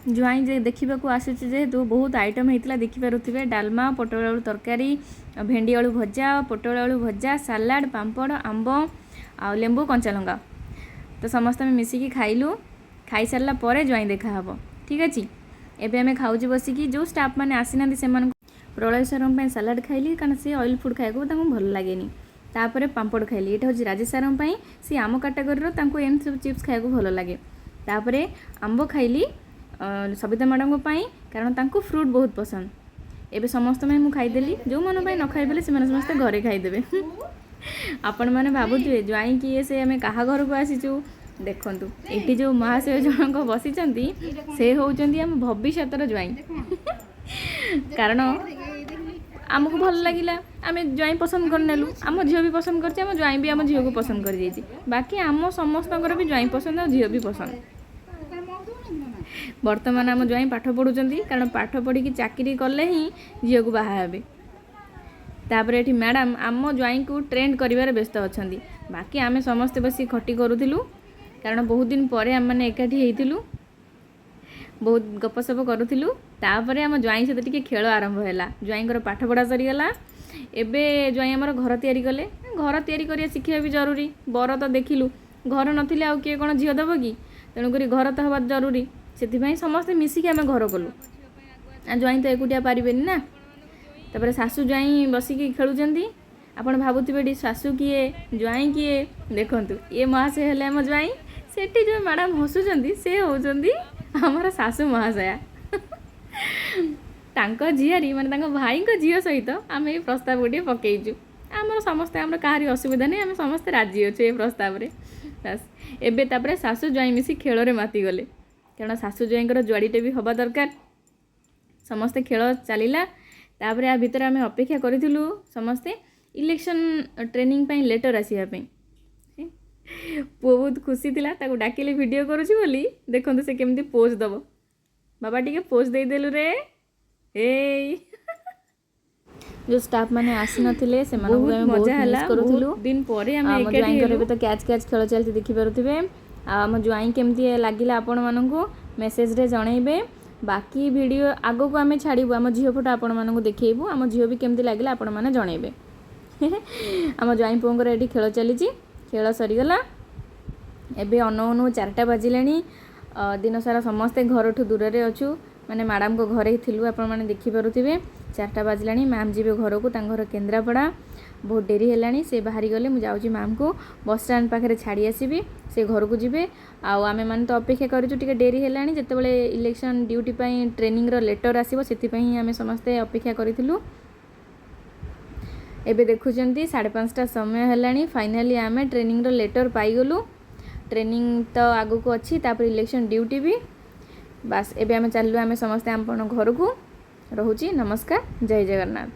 ଜ୍ୱାଇଁ ଯେ ଦେଖିବାକୁ ଆସୁଛି, ଯେହେତୁ ବହୁତ ଆଇଟମ୍ ହେଇଥିଲା, ଦେଖିପାରୁଥିବେ। ଡାଲମା, ପୋଟଳ ଆଳୁ ତରକାରୀ, ଭେଣ୍ଡି ଆଳୁ ଭଜା, ପୋଟଳ ଆଳୁ ଭଜା, ସାଲାଡ଼, ପାମ୍ପଡ଼, ଆମ୍ବ ଆଉ ଲେମ୍ବୁ, କଞ୍ଚାଲଙ୍କା। ତ ସମସ୍ତେ ଆମେ ମିଶିକି ଖାଇଲୁ। ଖାଇସାରିଲା ପରେ ଜ୍ୱାଇଁ ଦେଖାହେବ, ଠିକ୍ ଅଛି? ଏବେ ଆମେ ଖାଉଛୁ ବସିକି। ଯେଉଁ ଷ୍ଟାଫ୍ ମାନେ ଆସିନାହାନ୍ତି ସେମାନଙ୍କୁ, ପ୍ରଳୟ ସାରଙ୍କ ପାଇଁ ସାଲାଡ଼ ଖାଇଲି, କାରଣ ସେ ଅଏଲ୍ ଫୁଡ଼୍ ଖାଇବାକୁ ତାଙ୍କୁ ଭଲ ଲାଗେନି। ତାପରେ ପାମ୍ପଡ଼ ଖାଇଲି। ଏଇଟା ହେଉଛି ରାଜେଶ ସାରଙ୍କ ପାଇଁ। ସିଏ ଆମ କାଟାଗୋରୀର, ତାଙ୍କୁ ଏମିତି ସବୁ ଚିପ୍ସ ଖାଇବାକୁ ଭଲ ଲାଗେ। ତାପରେ ଆମ୍ବ ଖାଇଲି ସବିତା ମ୍ୟାଡ଼ାମଙ୍କ ପାଇଁ, କାରଣ ତାଙ୍କୁ ଫ୍ରୁଟ୍ ବହୁତ ପସନ୍ଦ। ଏବେ ସମସ୍ତ ପାଇଁ ମୁଁ ଖାଇଦେଲି। ଯେଉଁମାନଙ୍କ ପାଇଁ ନ ଖାଇପାରିଲେ, ସେମାନେ ସମସ୍ତେ ଘରେ ଖାଇଦେବେ। ଆପଣମାନେ ଭାବୁଥିବେ ଜ୍ୱାଇଁ କିଏ ସେ, ଆମେ କାହା ଘରକୁ ଆସିଛୁ? ଦେଖନ୍ତୁ, ଏଠି ଯେଉଁ ମହାଶୟ ଜଣକ ବସିଛନ୍ତି, ସେ ହେଉଛନ୍ତି ଆମ ଭବିଷ୍ୟତର ଜ୍ୱାଇଁ। କାରଣ ଆମକୁ ଭଲ ଲାଗିଲା, ଆମେ ଜ୍ୱାଇଁ ପସନ୍ଦ କରିନେଲୁ। ଆମ ଝିଅ ବି ପସନ୍ଦ କରିଛି, ଆମ ଜ୍ୱାଇଁ ବି ଆମ ଝିଅକୁ ପସନ୍ଦ କରିଯାଇଛି। ବାକି ଆମ ସମସ୍ତଙ୍କର ବି ଜ୍ୱାଇଁ ପସନ୍ଦ ଆଉ ଝିଅ ବି ପସନ୍ଦ। ବର୍ତ୍ତମାନ ଆମ ଜ୍ୱାଇଁ ପାଠ ପଢ଼ୁଛନ୍ତି, କାରଣ ପାଠ ପଢ଼ିକି ଚାକିରି କଲେ ହିଁ ଝିଅକୁ ବାହା ହେବେ। ତାପରେ ଏଠି ମ୍ୟାଡ଼ାମ୍ ଆମ ଜ୍ୱାଇଁକୁ ଟ୍ରେଣ୍ଡ କରିବାରେ ବ୍ୟସ୍ତ ଅଛନ୍ତି। ବାକି ଆମେ ସମସ୍ତେ ବସି ଖଟି କରୁଥିଲୁ, କାରଣ ବହୁତ ଦିନ ପରେ ଆମେମାନେ ଏକାଠି ହେଇଥିଲୁ, ବହୁତ ଗପସପ କରୁଥିଲୁ। ତାପରେ ଆମ ଜ୍ୱାଇଁ ସହିତ ଟିକେ ଖେଳ ଆରମ୍ଭ ହେଲା। ଜ୍ୱାଇଁଙ୍କର ପାଠ ପଢ଼ା ସରିଗଲା। ଏବେ ଜ୍ୱାଇଁ ଆମର ଘର ତିଆରି କଲେ। ଘର ତିଆରି କରିବା ଶିଖିବା ବି ଜରୁରୀ। ବର ତ ଦେଖିଲୁ, ଘର ନଥିଲେ ଆଉ କିଏ କ'ଣ ଝିଅ ଦେବ କି? ତେଣୁକରି ଘର ତ ହେବା ଜରୁରୀ। ସେଥିପାଇଁ ସମସ୍ତେ ମିଶିକି ଆମେ ଘର କଲୁ। ଆଉ ଜ୍ୱାଇଁ ତ ଏକୁଟିଆ ପାରିବେନି ନା। ତାପରେ ଶାଶୁ ଜ୍ୱାଇଁ ବସିକି ଖେଳୁଛନ୍ତି। ଆପଣ ଭାବୁଥିବେ ଏଠି ଶାଶୁ କିଏ, ଜ୍ୱାଇଁ କିଏ? ଦେଖନ୍ତୁ, ଇଏ ମହାଶୟ ହେଲେ ଆମ ଜ୍ୱାଇଁ। ସେଠି ଯେଉଁ ମ୍ୟାଡ଼ାମ୍ ହସୁଛନ୍ତି, ସେ ହେଉଛନ୍ତି ଆମର ଶାଶୁ ମହାଶୟା। ତାଙ୍କ ଝିଆରୀ, ମାନେ ତାଙ୍କ ଭାଇଙ୍କ ଝିଅ ସହିତ ଆମେ ଏଇ ପ୍ରସ୍ତାବ ଗୋଟିଏ ପକେଇଛୁ। ଆମର ସମସ୍ତେ, ଆମର କାହାରି ଅସୁବିଧା ନାହିଁ, ଆମେ ସମସ୍ତେ ରାଜି ଅଛୁ ଏ ପ୍ରସ୍ତାବରେ। ବାସ୍, ଏବେ ତାପରେ ଶାଶୁ ଜ୍ୱାଇଁ ମିଶି ଖେଳରେ ମାତିଗଲେ, କାରଣ ଶାଶୁ ଜ୍ୱାଇଁଙ୍କର ଯୋଡ଼ିଟେ ବି ହେବା ଦରକାର। ସମସ୍ତେ ଖେଳ ଚାଲିଲା। ତାପରେ ଆ ଭିତରେ ଆମେ ଅପେକ୍ଷା କରିଥିଲୁ ସମସ୍ତେ ଇଲେକ୍ସନ୍ ଟ୍ରେନିଂ ପାଇଁ ଲେଟର୍ ଆସିବା ପାଇଁ। ପୁଅ ବହୁତ ଖୁସି ଥିଲା। ତାକୁ ଡାକିଲେ ଭିଡ଼ିଓ କରୁଛି ବୋଲି। ଦେଖନ୍ତୁ, ସେ କେମିତି ପୋଜ୍ ଦେବ। ବାବା, ଟିକେ ପୋଜ୍ ଦେଇଦେଲୁ ରେ ଏଇ। ଯେଉଁ ଷ୍ଟାଫ୍ ମାନେ ଆସିନଥିଲେ, ସେମାନଙ୍କୁ ବହୁତ ଆମେ ମଜା ବହୁତ ହେଲା। ମିସ୍ କରୁଥିଲୁ। ବହୁତ ଦିନ ପରେ ଆମେ ଆମ ଏକାଠି ଜ୍ୱାଇଁଙ୍କର ହେଲୁ। ଏବେ ତ କ୍ୟାଚ୍ କ୍ୟାଚ୍ ଖେଳ ଚାଲିଛି, ଦେଖିପାରୁଥିବେ। ଆଉ ଆମ ଜ୍ୱାଇଁ କେମିତି ଲାଗିଲା ଆପଣମାନଙ୍କୁ ମେସେଜରେ ଜଣେଇବେ। ବାକି ଭିଡ଼ିଓ ଆଗକୁ ଆମେ ଛାଡ଼ିବୁ। ଆମ ଝିଅ ଫଟୋ ଆପଣମାନଙ୍କୁ ଦେଖେଇବୁ। ଆମ ଝିଅ ବି କେମିତି ଲାଗିଲା, ଆପଣମାନେ ଜଣେଇବେ। ଆମ ଜ୍ୱାଇଁ ପୁଅଙ୍କର ଏଠି ଖେଳ ଚାଲିଛି। ଖେଳ ସରିଗଲା। ଏବେ ଅନଉ ଅନଉ 4ଟା ବାଜିଲାଣି। ଦିନସାରା ସମସ୍ତେ ଘରଠୁ ଦୂରରେ ଅଛୁ, ମାନେ ମ୍ୟାଡ଼ାମଙ୍କ ଘରେ ଥିଲୁ, ଆପଣମାନେ ଦେଖିପାରୁଥିବେ। 4ଟା ବାଜିଲାଣି। ମ୍ୟାମ୍ ଯିବେ ଘରକୁ, ତାଙ୍କ ଘର କେନ୍ଦ୍ରାପଡ଼ା। ବହୁତ ଡେରି ହେଲାଣି। ସେ ବାହାରି ଗଲେ। ମୁଁ ଯାଉଛି ମ୍ୟାମ୍କୁ ବସଷ୍ଟାଣ୍ଡ ପାଖରେ ଛାଡ଼ି ଆସିବି, ସେ ଘରକୁ ଯିବେ। ଆଉ ଆମେମାନେ ତ ଅପେକ୍ଷା କରିଛୁ, ଟିକେ ଡେରି ହେଲାଣି। ଯେତେବେଳେ ଇଲେକ୍ସନ୍ ଡ୍ୟୁଟି ପାଇଁ ଟ୍ରେନିଂର ଲେଟର୍ ଆସିବ, ସେଥିପାଇଁ ହିଁ ଆମେ ସମସ୍ତେ ଅପେକ୍ଷା କରିଥିଲୁ। ଏବେ ଦେଖୁଛନ୍ତି, 5:30 ସମୟ ହେଲାଣି। ଫାଇନାଲି ଆମେ ଟ୍ରେନିଂର ଲେଟର୍ ପାଇଗଲୁ। ଟ୍ରେନିଂ ତ ଆଗକୁ ଅଛି, ତାପରେ ଇଲେକ୍ସନ୍ ଡ୍ୟୁଟି ବି। ବାସ୍, ଏବେ ଆମେ ଚାଲିଲୁ ଆମେ ସମସ୍ତେ ଆପଣ ଘରକୁ। ରହୁଛି, ନମସ୍କାର, ଜୟ ଜଗନ୍ନାଥ।